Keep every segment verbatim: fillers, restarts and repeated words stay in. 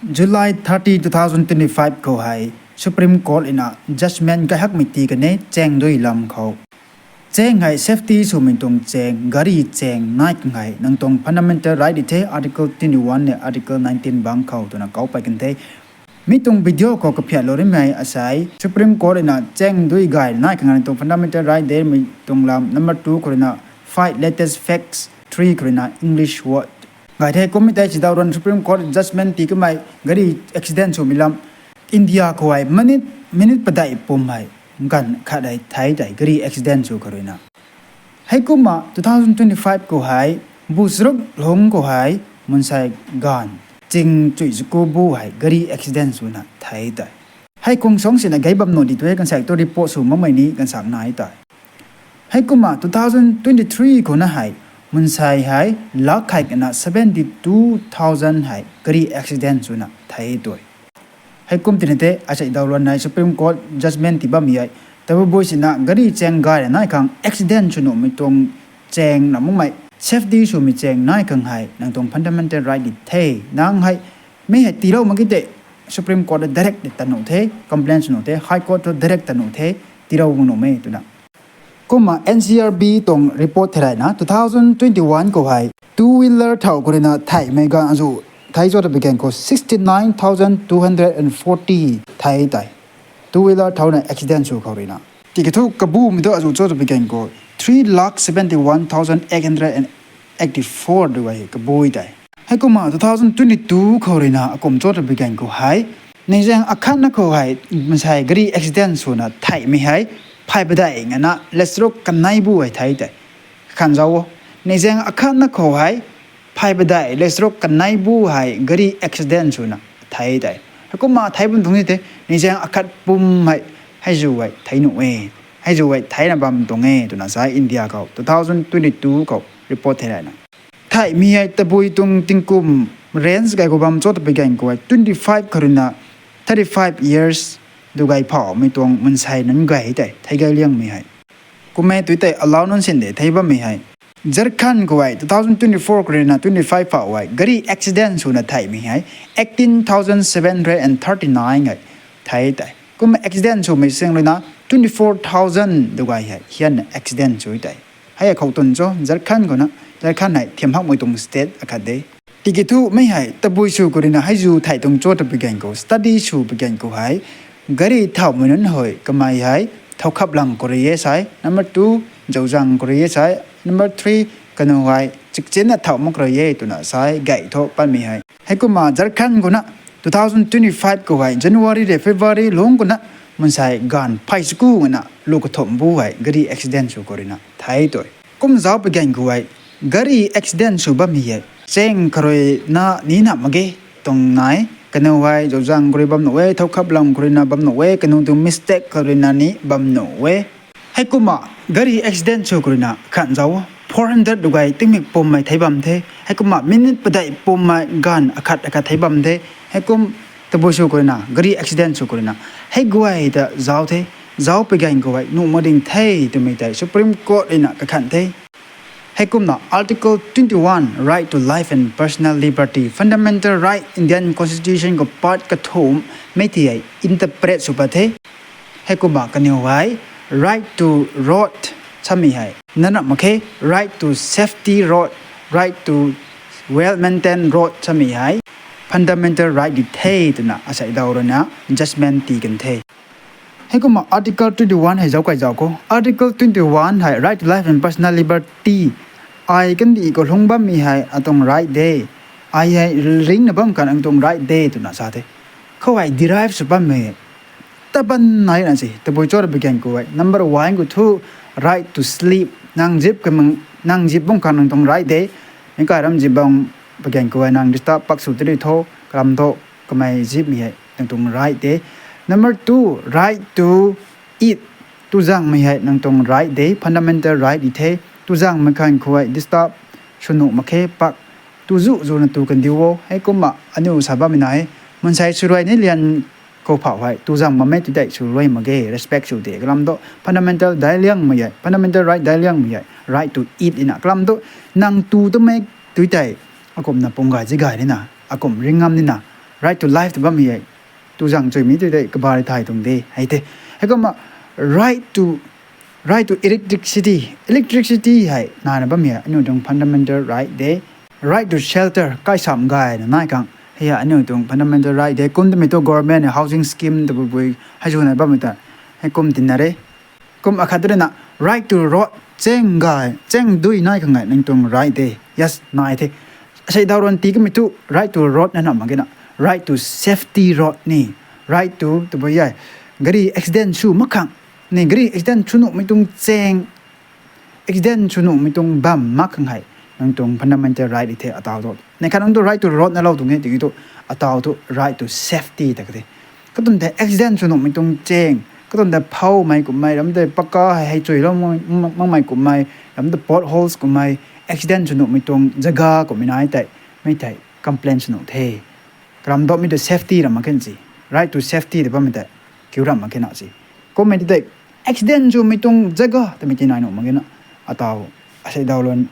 July thirty, two thousand twenty-five khou hei Supreme Court ina judgment kaihakmei tii kan e chaeng dui lam khou. Chaeng hei safety swmei tuang chaeng, gari chaeng nai khang hei nang tuang fundamental right di the, Article twenty-one le Article nineteen bang khou twna kau pat kan the. Mi tuang video khou kaphiatlou rimei asei Supreme Court ina chaeng dui gay nai khang nang tuang fundamental right de mei tuang lam, number two khou ruina five latest facts, three khou ruina English word gay the. Kummei tei chidaw ruan Supreme Court judgment tii kamei gari accident swmei lam, India khou hei minute, minute padeih pum hei ganv khat hei thei tei gari accident sw khou ruina. Heikumna two thousand twenty-five khou hei bu charuk lungc khou hei mansei ganv ching chui zaku bu hei gari accident swna thei tei. Hei khang suang sina gay bam nuh di tu e, kansaek tu report sw makmei ni kansaek nai tei. Heikumna two thousand twenty-three khou na hei mansei hei lakh hei kana seventy two thousand hei gari accident swna thei tei. Heikum tina tei asei daw luan hei Supreme Court judgment tii bammei hei tabui bui sina gari chaeng gay ra nai khang accident sw nuhmei tuang chaeng na makmei safety swmei chaeng nai khang hei nang tuang fundamental right di the. Nang hei mi hei tiilou mak ki tei Supreme Court ta direct di ta nuh the, complaint sw nuh the, High Court thu direct ta nuh the, tiilou mak nuhmei twna. Kumna N C R B tuang report thei rayna two thousand twenty-one khou hei two wheeler thau khou ruina theihmei ganv azu thei cho ta pi gan khou sixty nine thousand two hundred and forty thei tei. Two wheeler thauna accident sw khou ruina. Tiki thu kabumei tu azu cho ta pi gan khou three lakh seventy one thousand eight hundred and eighty four du hei kabui tei. Heikumna two thousand twenty two khou ruina akum cho ta pi gan khou hei neizaeng akhatna khou hei mansei gari accident swna theihmei hei phay padeih ngana le charuk kanei bu hei thei tei. Khan zauc o. Neizaeng akhatna khou hei phay padeih le charuk kanei bu hei gari accident swna thei tei. Heikumna thei bam tuang ni tei neizaeng akhat pum hei heizu hei thei nuh e. Heizu hei theina bam tuang e twna sa India khou two thousand twenty two khou report thei rayna. Theihmei hei tabui tuang tingkum range gay khou bam cho ta pi gan khou hei twenty five khou ruina thirty five years du gay phauhmei tuang mansei nunc gay tei thei gay liangmei hei. Kummei tu tei allow nunc sin de thei bammei hei. Jharkhand khou hei two thousand twenty four khou ruina twenty five phauh hei gari accident swna theihmei hei eighteen thousand seven hundred and thirty nine hei thei tei. Kumna accident swmei sing ruina twenty four thousand du gay hei hianna accident sw tei. Hei khou tun cho Jharkhand khou na, Jharkhand hei thiam hakmei tuang state akhat de. Tiki thu mi hei tabui sw khou ruina heizu thei tuang cho ta pi gan khou study sw pi gan khou hei gari thaumei nunc hei kamei hei thau khap lang khou rui e sai, number two zauzang khou rui e sai, number three kanu hei chikchinna thau mak rui e twna sai gay thu patmei hei. Heikumna Jharkhand khou na two thousand twenty five khou hei January le February lungc khou na mansei ganv phey chaku ngana lu kathumh bu hei gari accident sw khou ruina thei tei. Kum zauc pi gan khou hei gari accident sw bammei hei chaeng khou ruina ni na mak ge tuang nai, kanu hei zauzang khou rui bam nuh e, thau khap lang khou ruina bam nuh e, kanu tuang mistake khou ruina ni bam nuh e. Heikumna gari accident sw khou ruina khan zauc four hundred du gay tingmik pummei thei bam the. Heikumna minute padeih pummei ganv akhat akhat thei bam the. Heikum tabui sw khou ruina gari accident sw khou ruina hei guay ta zauc the. Zauc pi gan khou hei nuh mak ding the twmei tei Supreme Court ruina kakhan the. Heikumna Article twenty one, right to life and personal liberty, fundamental right, Indian Constitution khou part kathumh mei ti hei interpret sw pat the. Heikumna kaniw hei right to road samei hei nana mak khe, right to safety road, right to well maintained road samei hei fundamental right di the twna asei daw ruina judgment tii kan the. Heikumna Article twenty one hei zauc kai zauc khou, Article twenty one hei right to life and personal liberty ai kandih khou lungc bammei hei atuang right de, ai hei ringcna bam khang atuang right de twna sa the. Khou hei derive sw bammei taban naina se tabui cho ta pi gan khou hei number one khou thu right to sleep, nang zip kamang, nang zip bam khang nang tuang right de. Meic kai ram zip bam pi gan khou hei nang disturb pak sw tiri tho kalam tho, kamei zipmei hei nang tuang right de. Number two, right to eat, tuzangmei hei nang tuang right de, fundamental right di the. Tuzangmei khang khou hei disturb sw nuh mak khe, pak tu zu zuna tu kandiu o. Heikumna aniu sa bammei na hei mansei swruai ni lian khou phauh hei tuzang bammei tu tei swluai mak ge, respect sw de kalam thu fundamental daic liangmei hei, fundamental right daic liangmei hei right to eat ina kalam thu nang tu twmei tu tei akumna pung gay zi gay nina, akum ring ngam nina, Right to life tw bammei hei, tu zang chuimei tu tei kabari thay tuang de hei the. Heikumna right to, right to electricity, electricity hei naina bammei hei aniu tuang fundamental right de. Right to shelter, kaisam gayna nai khang hei aniu tuang fundamental right de. Kum tamei tu government housing scheme tabui bui hei zuna bammei ta heikum tina re. Kum akhat ruina right to road, chaeng gay, chaeng dui nai khang hei nang tuang right de. Yes, nai the. Asei daw ruan tii kamei tu right to road na na mak ge na, right to safety road ni, right to tabui e, gari accident sw mak khang ni, gari accident sw nuhmei tuang chaeng, accident sw nuhmei tuang bam mak khang hei nang tuang fundamental right di the ataw tu. Neih khat nang tu right to road na lou tuang e tiki tu, ataw tu right to safety ta ka the. Katuang tei accident sw nuhmei tuang chaeng, katuang tei phoumei kummei, ram tei pakka hei hei chuilou makmei kummei, ram tei potholes kummei, accident sw nuhmei tuang jaga kummei nai tei, mei tei complain sw nuh the. Karam dopmei tu safety ram mak khe na si. Right to safety tw bammei tei kiu ram mak khe na si. Kummei tei accident swmei tuang jaga tamei ti nai nuh mak ge na, ataw asei daw luan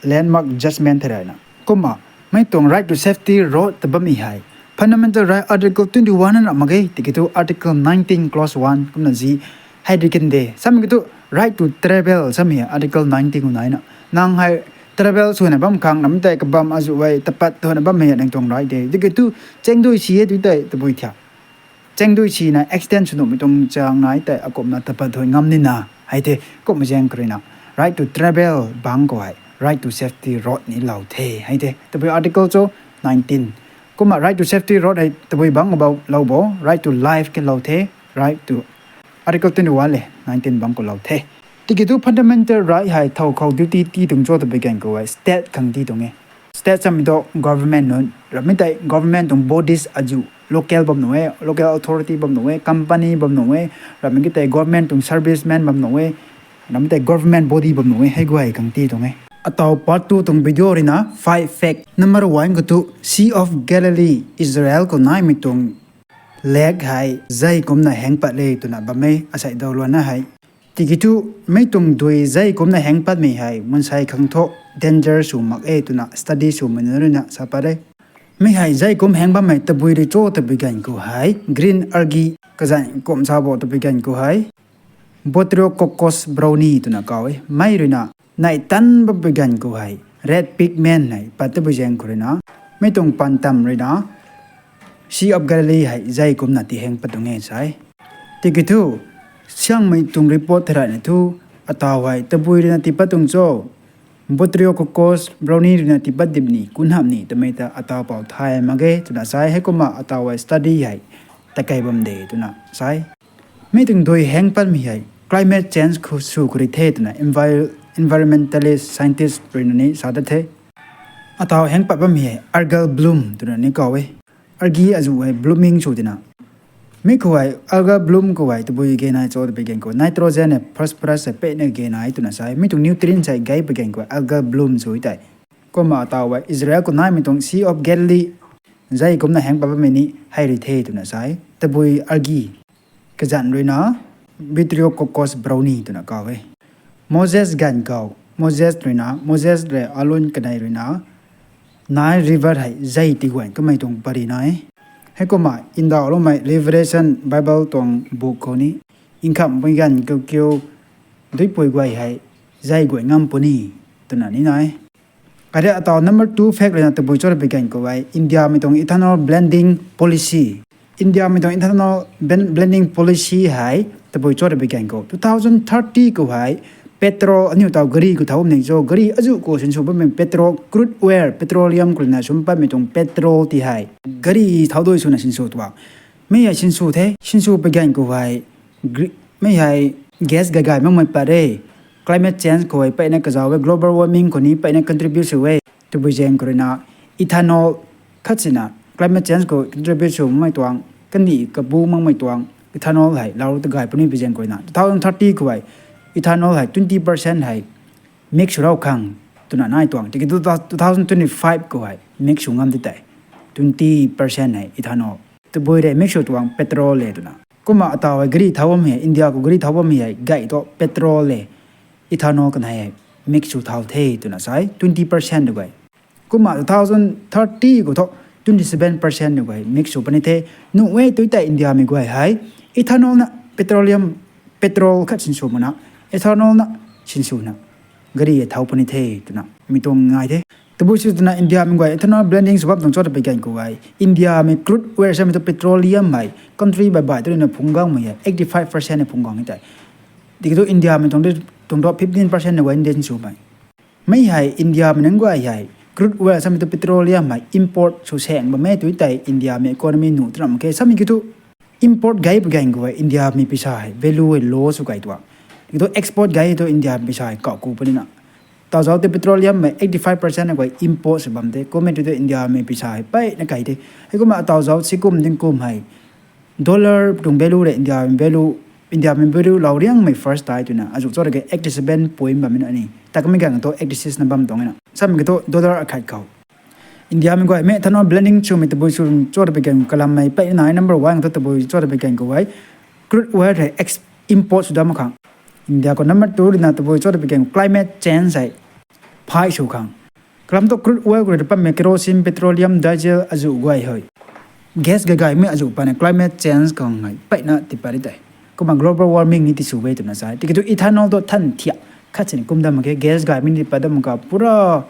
landmark judgment thei rana. Kumna mei tuang right to safety road ta bammei hei fundamental right article twenty one na ram mak ge tiki tu article nineteen clause one kumna zi hei di kan de. Samei ki tu right to travel samei article nineteen khou naina, nang hei travel swna bam khang, ram tei kabam azuh e tapat twna bammei nang tuang right de. Tiki tu chaeng dui si e tu tei tabui thiak, chaeng dui sina accident sw nuhmei tuang chaeng nai tei akumna tapat thui ngam nina hei the. Kumna zaeng kha ruina right to travel bangc khou hei right to safety road ni lou the hei the, tabui article cho nineteen. Kumna right to safety road hei tabui bangc khou lou bo, right to life ki lou the, right to article twenty one le nineteen bangc khou lou the. Tiki tu fundamental right hei thow khou duty tii tuang cho tabui gan khou hei state khang tii tuang e. State samei tu government nunc, ramei tei government tuang bodies azuh, local bam nuh e, local authority bam nuh e, company bam nuh e, ramei ki tei government tuang serviceman bam nuh e, ramei tei government body bam nuh e, hei guay khang tii tuang e. Ataw part two tuang video ruina five fact. Number one khou tu Sea of Galilee, Israel khou naimei tuang lake hei zei kumcna heng pat le twna bam e asei daw luanna hei. Tiki tu mei tuang dui zei kumcna heng patmei hei mansei khang thu danger sw mak e twna study swmei nunc ruina sa pat e. Mei hei zei kum heng bammei tabui rui cho tabui gan khou hei green algae kazanc kum sa bo tabui gan khou hei Botryococcus braunii twna kaw e. Mei ruina neih tan bampui gan khou hei red pigment hei pat tabui zaeng khou ruina mei tuang pantam ruina Sea of Galilee hei zei kumcna tiheng pat tuang e sa e. Tiki thu siangmei tuang report thei rana thu ataw hei tabui ruina tiipat tuang cho, Botryococcus braunii ruina tiipat dip ni kun hamh ni twmei ta ataw pou thay mak ge twna sa e. Heikumna ataw hei study hei takei bam de twna sa e. Mei tuang dui heng patmei hei climate change khou sw khou rui the twna envir-, environmentalist scientist ruina ni sa ta the. Ataw heng pat bammei hei algal bloom twna ni kaw e. Algae azuh hei blooming sw tina, mi khou hei algal bloom khou hei tabui ge nai cho tabui gan khou nitrogen hei phosphorus hei peyna ge nai twna sa e. Mi tuang nutrients hei gay pui gan khou algal bloom sw tei. Kumna ataw hei Israel khou naimei tuang Sea of Galilee zei kumcna heng pat bammei ni hei rui the twna sa e. Tabui algae kazanc ruina Botryococcus braunii twna kaw e. Moses ganv khou Moses ruina, Moses le Aaron kanei ruina Nile River hei zei tiguan kamei tuang pary nai e. Heikumna ndauhloumei Revelation Bible tuang book khou ni nkhamhpui ganv kiu kiu duipui guay hei zei guay ngam puni twna ni nai e. Kade ataw number two fact ruina tabui cho tabui gan khou hei Indiamei tuang ethanol blending policy, Indiamei tuang ethanol blending policy hei tabui cho tabui gan khou two thousand thirty khou hei petrol aniu taw gari khou thau bam ni cho, gari azuh khou sinsw bammei petrol, crude oil, petroleum khou ruina sum patmei tuang petrol ti hei gari thau dui swna sinsw tuang. Mi hei sinsw the, sinsw pui gan khou hei mi hei gas gay gay makmei pat e. Climate change khou hei peyna kazauh e, global warming khou ni peyna contribute sw e. Tabui zaeng khou ruina ethanol khat sina climate change khou contribute sw makmei tuang, kandih kabu makmei tuang ethanol hei lau ta gay puni pui zaeng khou ruina two thousand thirty khou hei ethanol hei twenty percent hei mix sw rau khang twna nai tuang. Tiki two thousand twenty five khou hei mix sw ngam di tei twenty percent hei ethanol, tabui rui mix sw tuang petrol le twna. Kumna ataw hei gari thau bammei hei, India khou gari thau bammei hei gay thu petrol le ethanol kanei hei mix sw thau the twna sa e, twenty percent tu gay. Kumna two thousand thirty khou thu twenty seven percent ni guay mix sw puni the. Nuh e tui tei Indiamei guay hei ethanol na petroleum, petrol khat sinsw mana, ethanol na sinswna gari e thau puni the twna mi tuang ngai the. Tabui sw twna Indiamei guay ethanol blending sw bam tuang cho ta pui gan khou hei, Indiamei crude oil samei tu petroleum hei country bai bai tu ruina phungc gangmei hei eighty five percent ni phungc gang e tei. Tiki thu Indiamei tuang, tuang ta fifteen percent ni guay India sinswmei. Mi hei Indiamei nunc guay hei crude oil samei tu petroleum hei import sw saeng bam e tui tei Indiamei economy nuh tram khe samei ki thu import gay pui gan khou hei Indiamei pisa hei value hei low sw gay tuang. Tiki thu export gay tu Indiamei pisa hei kau ku punina. Tau zauc tei petroleum hei eighty five percent ni guay import sw bam the. Kummei tu Indiamei pisa hei peyna kai the. Heikumna tau zauc sikum ding kum hei dollar tuang value rei Indiamei value, Indiamei value lou riangmei first tei twna azuh cho ta khe eighty seven point bammei na ni. Takmei gan thu eighty six na bam tuang na. Samei ki thu dollar akhat khou Indiamei guay mei ethanol blending swmei tabui sw cho ta pui gan khou kalammei peyna number one thu tabui cho ta pui gan khou hei crude oil hei ex-, import sw dam khang. India khou number two ruina tabui cho ta pui gan khou climate change hei phay sw khang. Kalam thu crude oil khou rui pammei kerosene, petroleum, diesel azuh guay hei gas gay gaymei azuh pana climate change khang hei peyna tii pat ri tei. Kumna global warming ni tisw e twna sa e. Tiki thu ethanol tu than thiak khat sini kum dam mak khe, gas gaymei ni pat dam mak ka pura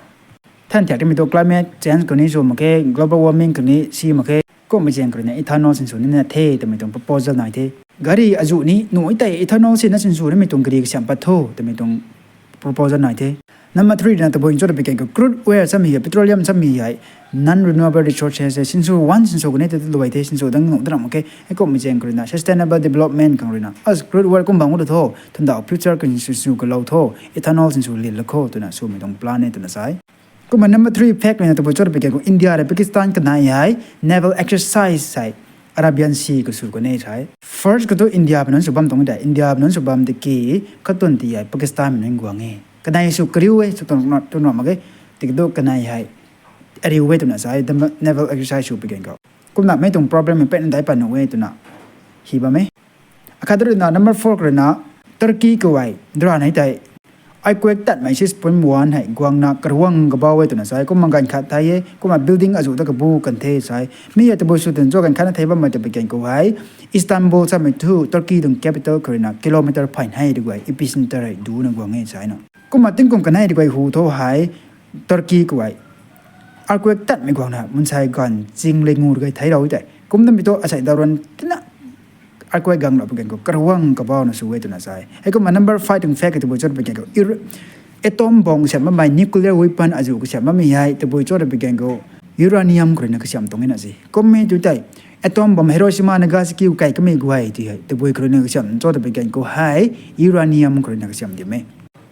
than thiak timei tu climate change khou ni sw mak khe, global warming khou ni si mak khe. Kummei zaeng khou ruina ethanol sinsw nina the twmei tuang proposal nai the. Gari azuh ni nuh e tei ethanol sina sinsw nimei tuang gari kasiam pat tho twmei tuang proposal nai the. Number three ruina tabui cho ta pui gan khou crude oil samei hei, petroleum samei hei non-renewable resources hei sinsw one sinsw kani tei luai the, sinsw dang nuh tram mak khe. Heikummei zaeng khou ruina sustainable development khang ruina as crude oil kum bam khou tho, thundauh future khang sinsw kalou tho, ethanol sinsw lin la kho twna swmei tuang plan e twna sa e. Kumna number three fact ruina tabui cho ta pui gan khou India rui Pakistan kanei hei naval exercise hei Arabian Sea khou sw kan e sa e. First khou thu Indiamei nunc sw bam tuang e tei, Indiamei nunc sw bam tiki katun ti hei Pakistanmei nunc guang e. Kanei sw kariu e, sw tuang mak ge, tiki thu kanei hei ariu e twna sa e, naval exercise sw pui gan khou. Kumna mei tuang problem hei peyna dai pat nuh e twna hi bam e. Akhat ruina number four khou ruina Turkey khou hei dra nei tei earthquake tatmei six point one hei guangna karuang kabau e twna sa e. Kumna ganv khat thei e, kumna building azuh ta kabu kan the sa e. Mi hei tabui sw twna cho ganv khat na thei bammei ta pui gan khou hei Istanbul samei thu Turkey tuang capital khou ruina kilometer phay hei ri guay epicenter hei duna guang e sa e na. Kumna tingkum kanei ri guay hu tho hei Turkey khou hei earthquake tatmei guangna mansei ganv ching le ngu ri guay theilou tei. Kumna mi thu asei daw ruan tina earthquake ganglou pui gan khou karuang kabauna sw e twna sa e. Heikumna number five tuang fact tabui cho ta pui gan khou atom bomb kasiam bammei, nuclear weapon azuh kasiam bammei hei tabui cho ta pui gan khou uranium khou ruina kasiam tuang e na se. Kummei tu tei atom bomb Hiroshima, Nagasaki kai kamei guay ti hei tabui khou ruina kasiam cho ta pui gan khou hei uranium khou ruina kasiam di me.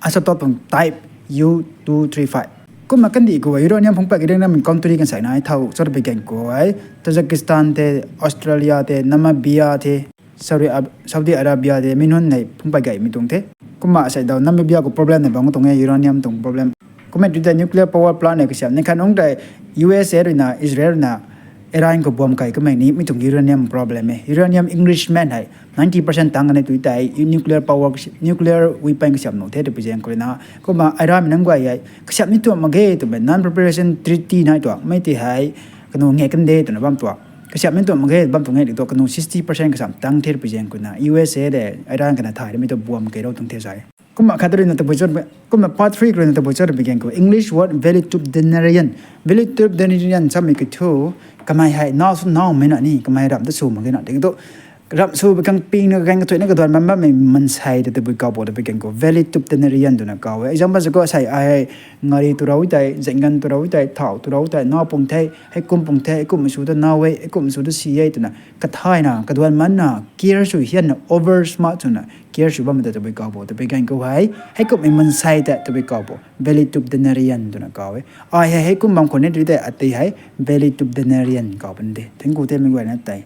Isotope tuang type U two three five. Kumna kandih khou hei uranium phungc pat kariang namei country kan sai nai thau cho ta pui gan khou hei Tajikistan the, Australia the, Namibia the, Saudi Ab-, Saudi Arabia the, mi nunc hei phungc pat gaymei tuang the. Kumna asei daw Namibia khou problem nei bang tuang e uranium tuang problem. Kumna tu tei nuclear power plant hei kasiam ni khat nungc tei U S A ruina Israel ruina Iran khou bomb kai kamei ni mi tuang uranium problem e. Uranium enrichment hei ninety percent tang kan e tu tei nuclear power, nuclear weapon kasiam nuh the ta pui gan khou ruina. Kumna Iranmei nunc guay hei kasiam ni tuang mak ge twmei non-proliferation treaty nai tuang mei ti hei kanu nge kan de twna bam tuang. Kasiam ni tuang mak ge bam tuang e tiki thu kanu sixty percent kasiam tang the ta pui gan khou ruina U S A de Iran kana thay rimei tu bomb keirou tuang the sa e. Kumna khat ruina tabui cho, kumna part three khou ruina tabui cho ta pui gan khou English word valetudinarian. Valetudinarian samei ki thu kamei hei naw sw nawmei na ni, kamei ramh ta sw mak ge na. Tiki thu ramh sw pui khang pingna kagan kathuina kaduan bam bammei mansei ta tabui kau bo ta pui gan khou valetudinarian twna kau e. Example sa khou asei ai ngari tu rou tei, zenggan tu rou tei, thau tu rou tei, naw pung the, heikum pung the, heikum sw ta naw e, heikum sw ta si e twna kathayna kaduan manna care sw hianna over smart swna care sw bammei ta tabui kau bo ta pui gan khou hei, heikumhmei mansei ta tabui kau bo valetudinarian twna kau e. Ai hei heikum bam khou ni tui tei atei hei valetudinarian kau pun de. Thank you the mei guayna tei.